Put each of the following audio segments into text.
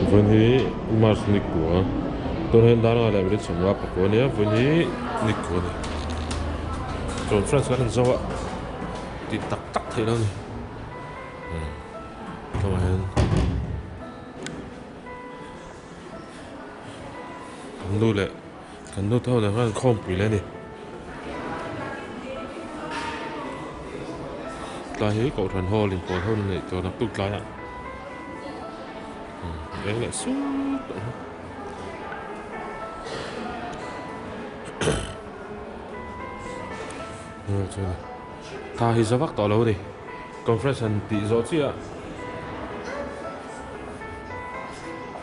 Vawiin hi March ni kua tunah hian dar nga leh minute sawmnga pakua a nia vawiin hi ni kua a ni conference kan han zo a tih tak tak theih lo a ni tlangah hian kan nu leh kan nu te ho nen khan an khawmpui leh a ni tlai hi kohhran hall inpawl ho neih tur naktuk tlaiah. Eng leh sut tawh a chuan ta hi za vak tawh lo a ni conference han tih zawh chiah a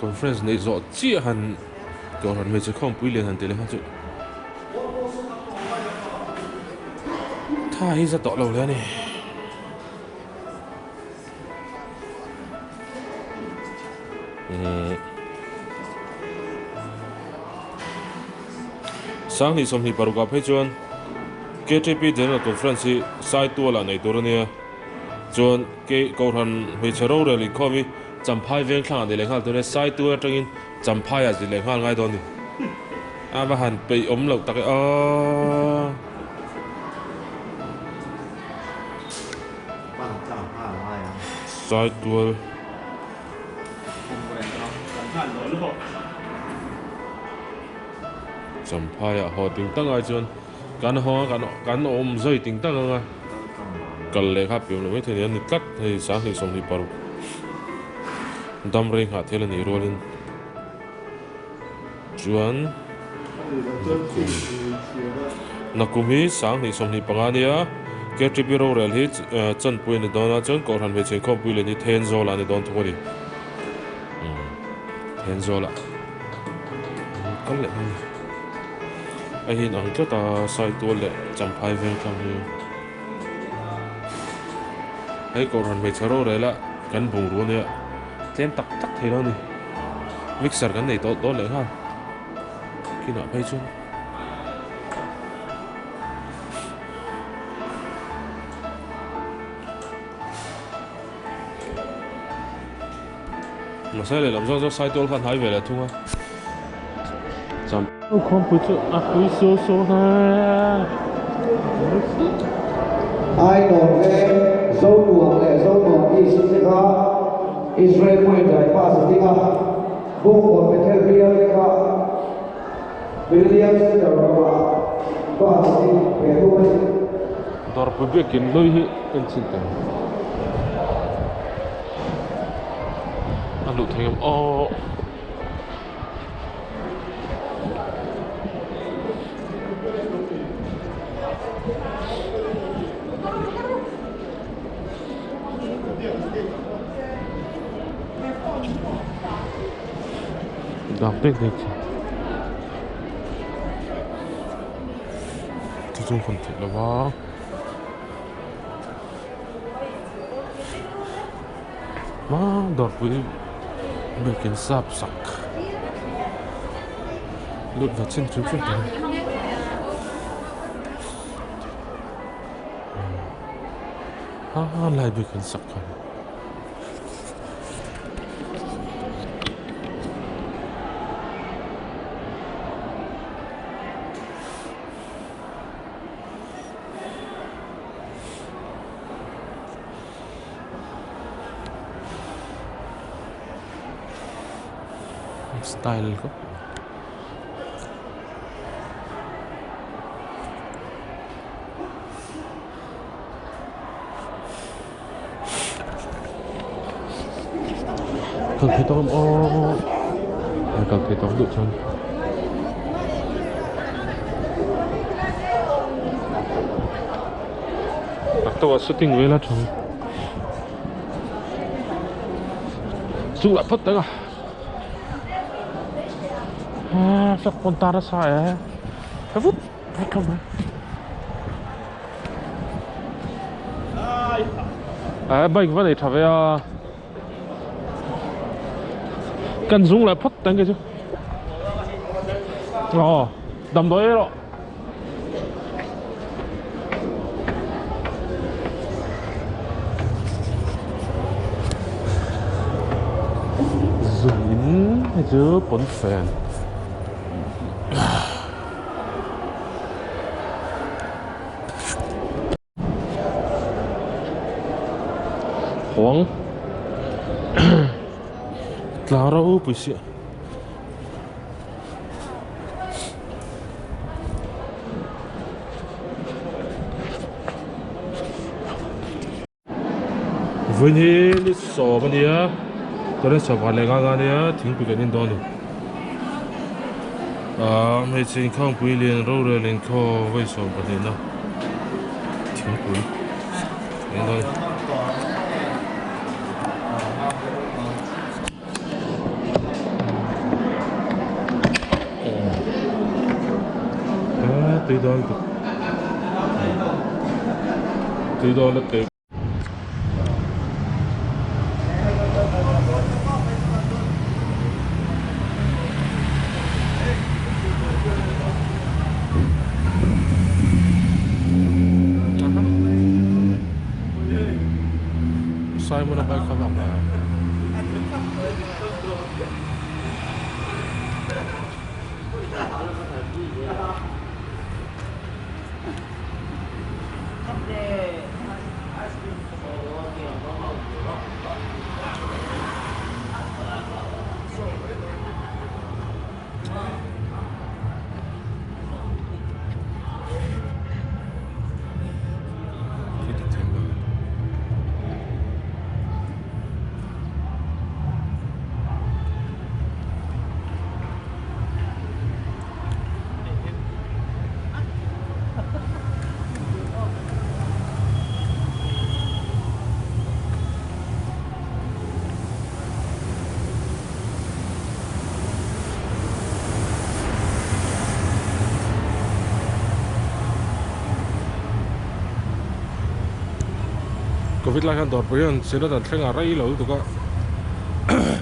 conference neih zawh chiah han kohhran hmeichhe khawmpui lian han tih leh kha chu tha hi za tawh lo hle a ni. Sanghnih 26 ah phei chuan KTP General Conference hi Saitualah nei tur a nia. Chuan K Kohhran hmeichhe rorel inkhawm hi Champhai veng thlangah nei leh nghal tur a nia. Saitual atangin Champhaiah zir leh nghal ngai dawn a ni. A va han peih awm loh tak e aw. Saitual Champhaiah haw ting tak ai chuan kan haw a kan awm zui ting tak ang a kal leh kha pian lo maithei a ni tlat hei sanghnih 26 dam rei nghah thil a nih rualin chuan Nakum hi 2025 a nia, KTP rorel hi chanpui a ni dawn a, chuan Kohhran hmeichhe inkhawmpui leh ni Thenzawl ah a ni dawn thung a ni. Thenzawl ah kal leh dawn a ni. A hi in ang tlat a, Saitual leh Champhai Vengthlang hi. Hei Kohhran hmeichhe rorel a kan bungrua nia tlem tak tak thei lo a ni. Mixer kan nei tawh dawn leh nghal. Kinah phei chuan Mahse lehlam zawng zawng Saitual kha a hnai ve leh thung a. Cham Khawmpui chu a pui suau suau hle. Ainawn veng Zonuam leh Zonuam East te kha Israel Muay-Thai pass a ding a. Bawngkawn Bethel bial te kha William Center ramah bus a ding ve thung a ni. Dawrpui biakin hlui hi en chin teh ang. A luh thei ang aw. Dak dek dek chi chu chu hawn theih lo va hma dawrpui biakin sap sak lut va chin chu chu a lai biakin sak kha. Style khawp Kal thei tawk em aw kal thei tawk duh chuan tak tawh ah shooting vel a tha chung lah phawt teng a ah flag pawn tar nasa e vut vut hlawm mai. Eh bike va nei tha ve a kan zung leh phawt teng kei chu aw damdawi erawh zung in. Hei chu pawnfen Huang tlang ropui si. Vawiin hi ni sawm a nia chuanin sawmkhat leh ngang a nia thingpui kan in dawn a ni ahh hmeichhe inkhawmpui lian rorel inkhawm vawi 12 na thingpui kan in dawn a ni. Tui dawn tuk tui dawn lutuk. Simon a bike kha vang a. Covid lai hian dawrpui hian synod an thleng a rei lo lutuk a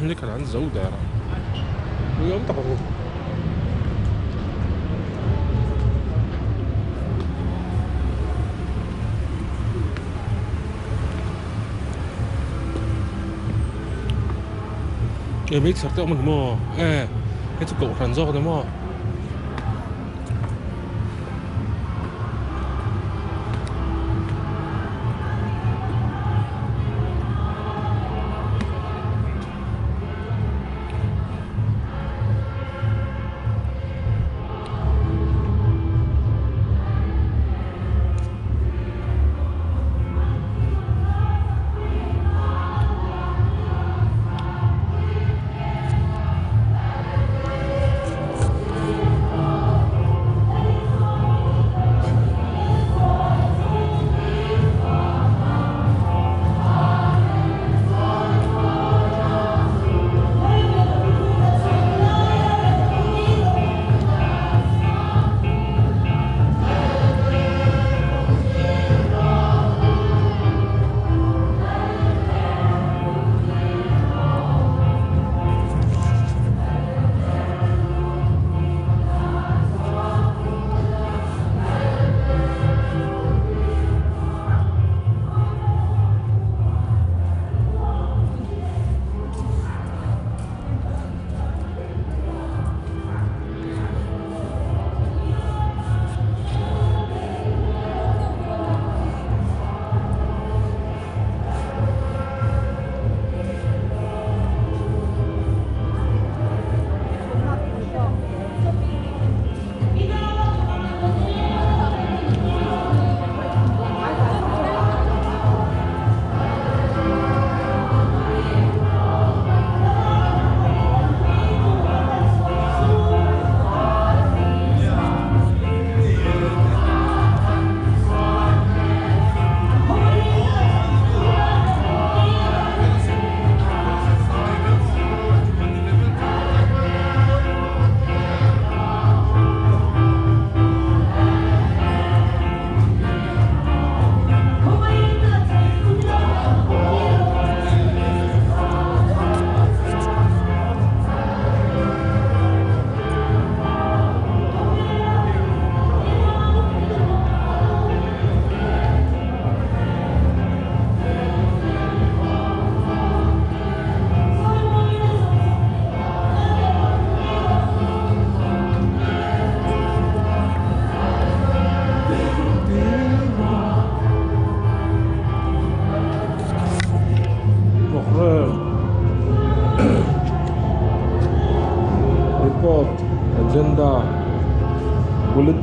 ni khat an zo der a ui awm tak a ni. Eng meichher te awm a ni maw e hei chu kohhran zawk a ni maw.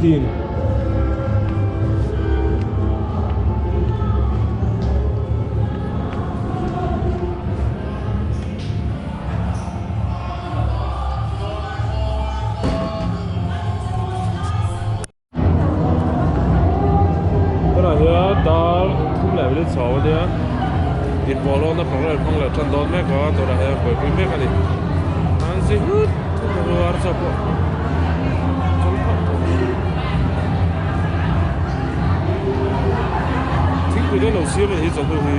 Canteen. Tunah hian dar thum leh minute chho a nia inpawhlawkna program hmang leh tan dawn mek a tunah hian buaipui mek a ni an zi hut hut a ar chaw pawh chawl phauh tawh thingpui te lo siam a ni hi chawhnu hi.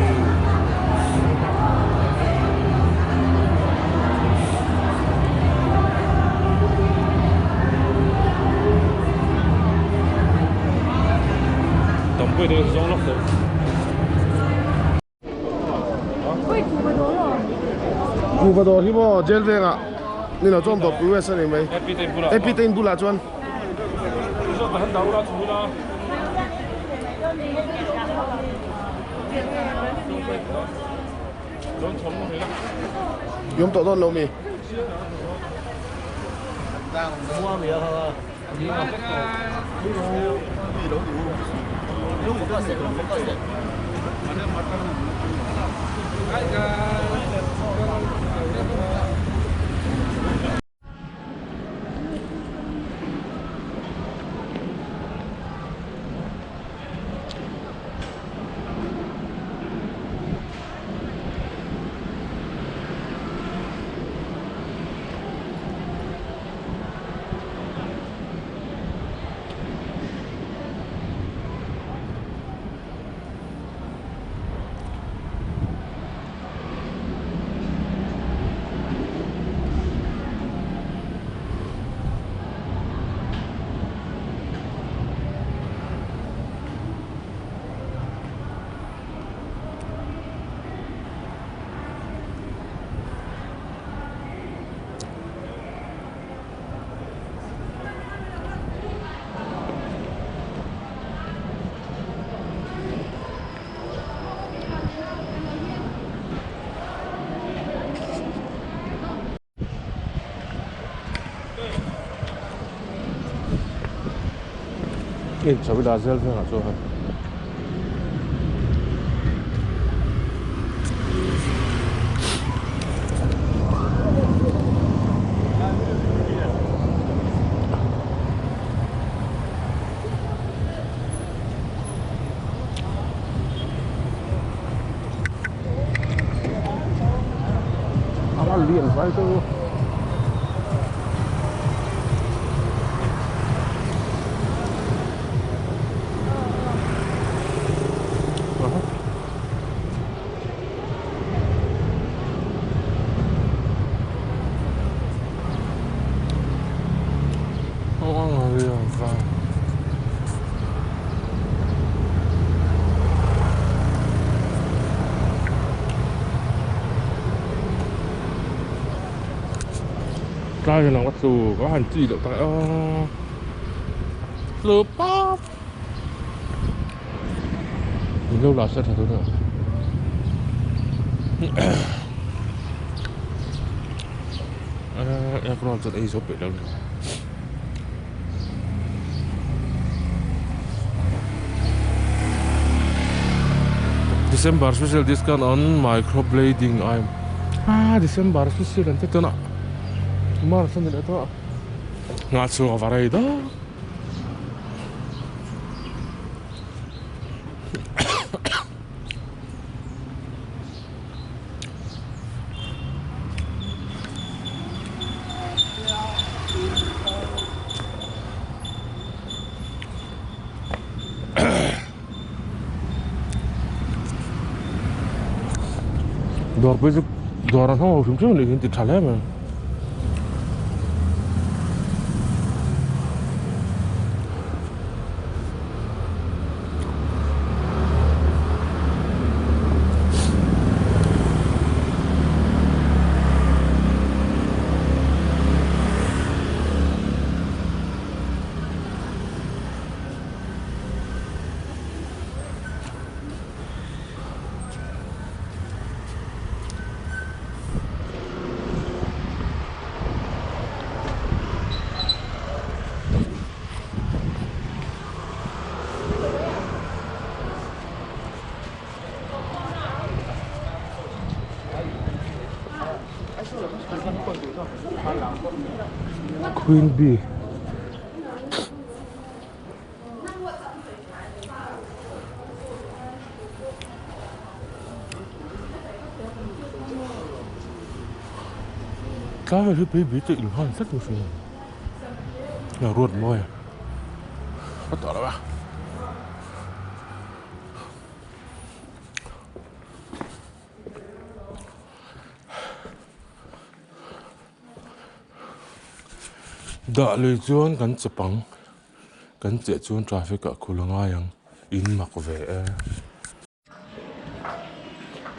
Tampui te zawng lawk tawh. Kuhva dawr hi maw jail vengah ni lo chuan dawrpui west a ni mai. Happy te in bulah chuan. I awm tawh dawn lo mi? In chho ila zel vengah chuan hei. A lian vai chu a lian vai. Tlai hian ka tlu ka han chi loh tak e aw tlu pap min lo la se tha tur a egg roll chuan ei zo peih lo. December special discount on microblading I'm ah December special an ti tuna March ani leh tawh nghah chhung a va rei dawn. Dawr pawh hi chu dawr an hawng lo hrim hrim a nih hi an ti tha hle mai. Queen Bee. Tlai vel hi baby te in hman tlat mai hria a ruat mawi a a tawh lo a. Dah lui chuan kan che pang kan cheh chuan traffic ah khul a ngai ang in mak ve e.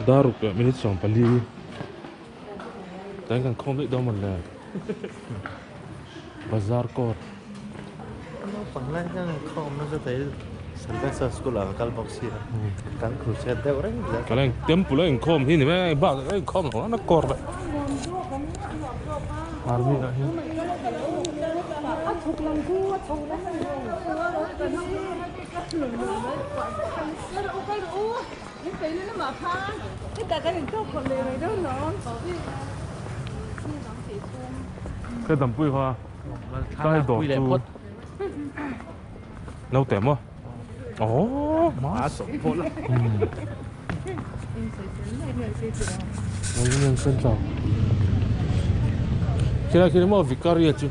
Dar ruk leh minute 14 tain kan khawm daih dawn mawn le bazar court. Naupang lai hian an khawm nasa thei Sylvester school ah ka kal bawk sia kan crusade deuh reng zel. Kan eng temple a inkhawm hi ni mai a bak a inkhawm lo na court leh army ah hian. Ka dampui kha tlai dawr chu naute maw aww ma khilai khi maw Vicaria chu.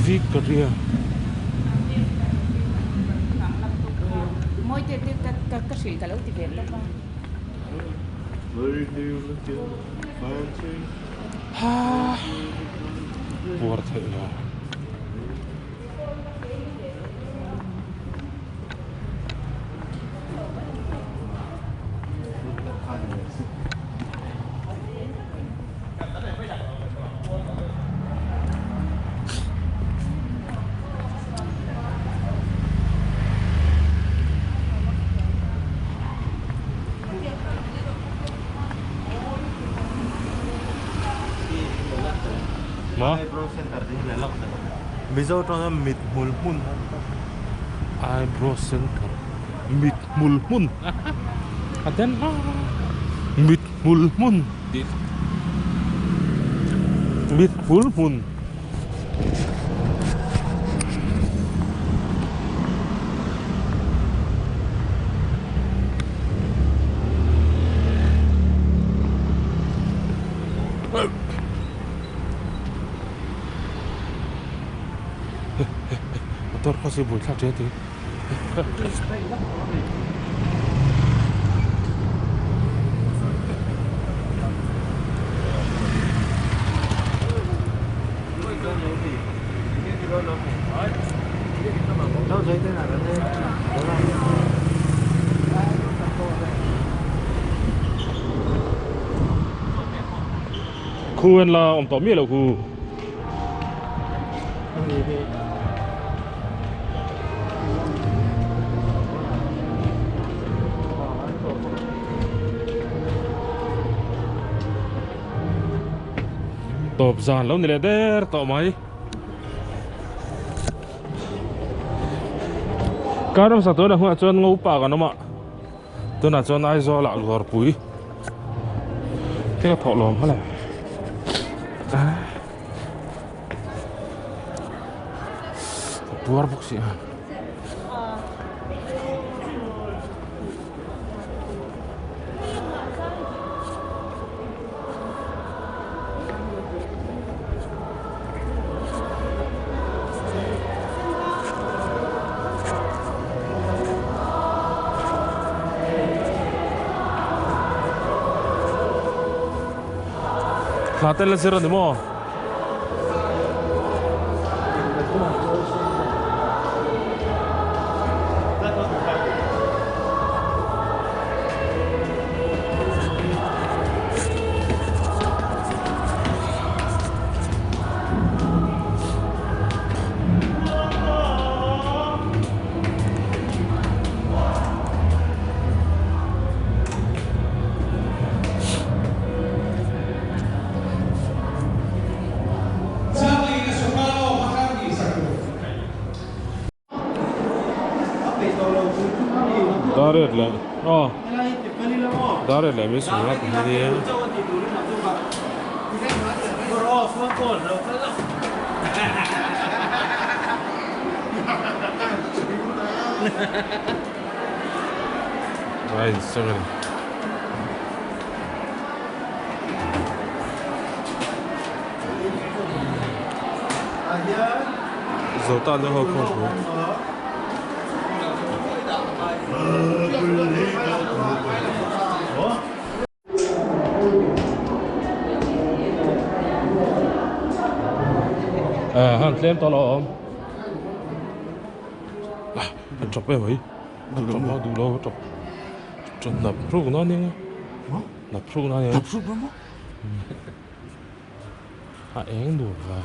Vicaria. Puar theih lo. Ma? Mizo tawng a mit hmul hmun. Eyebrow center mit hmul hmun a den a mit hmul hmun tih mit hmul hmun. Motor kha chu buaithlak ṭe tih. Khu en la awm tawh miah loh khu. Tawp zan lo ni leh der tawh mai. Kar hmasa tunah hunah chuan ngopa kan awm a. Tunah chuan Aizawl ah Lawrpui te ka thawh lawm hle. Ka puar bawk si a. Thla te la zir a ni maw? Dar ret leh aw. Dar leh min sawm lap a nia. A insang a ni. Zo tan deuh ho khawng thu. À, han tlem tawh lo awm. A chawp em mai. A chawp a duh lo a chawp. Chawp nap hruk na nia. Nap hruk na nia. Nap hruk na maw? A eng dur va.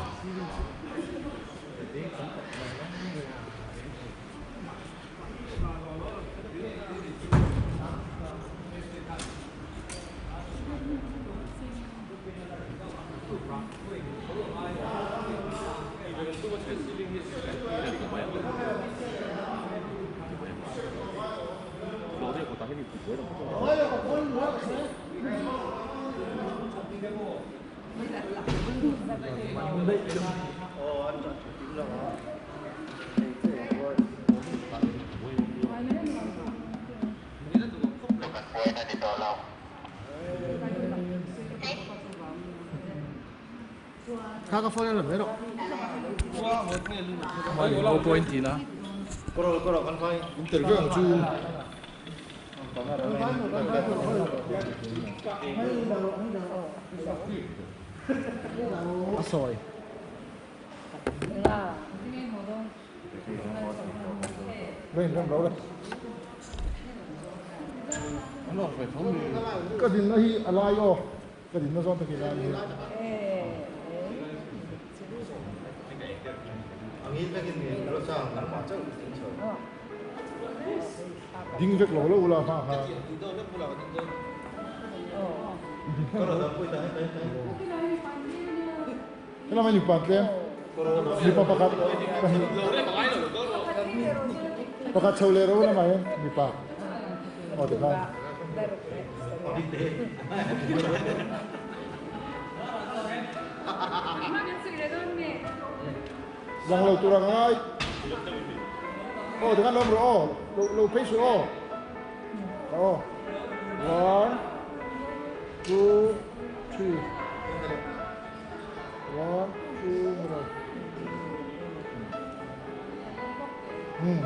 Ka dinna hi a lai aw ka dinna zawn takin a ni. Ding vek lo lo ula ha ha. Hela mai mipa tlem mipa pakhat pahnih pakhat chho leh ro la mai mipa aw tikhan. Lang lo tur a ngai. Aw tikhan lo awm rawh aw lo lo phei suh aw. Aw one two three one two three. Hmm.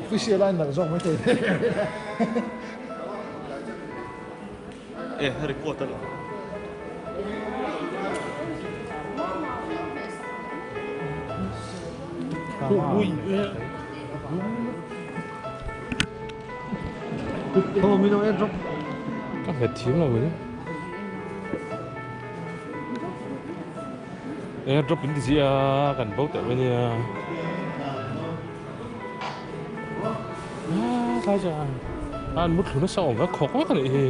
Official line nak zawk mai thei. E record a lo. Ka hmet thiam lo mai. Airdrop in ti zia kan bo teh mai nia. Ah, tlai chuan an mu thlu nasa awm vek khawk vek a nih hi.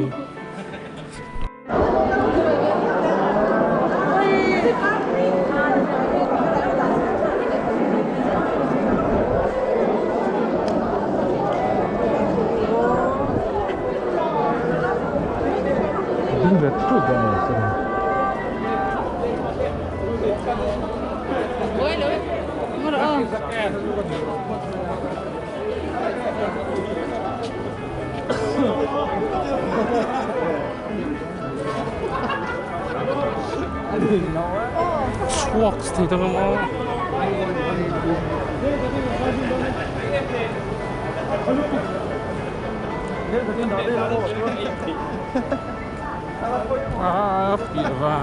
Ding ve thut dawn a ni. Chhuak thei tak ang aw. Ah, piah va.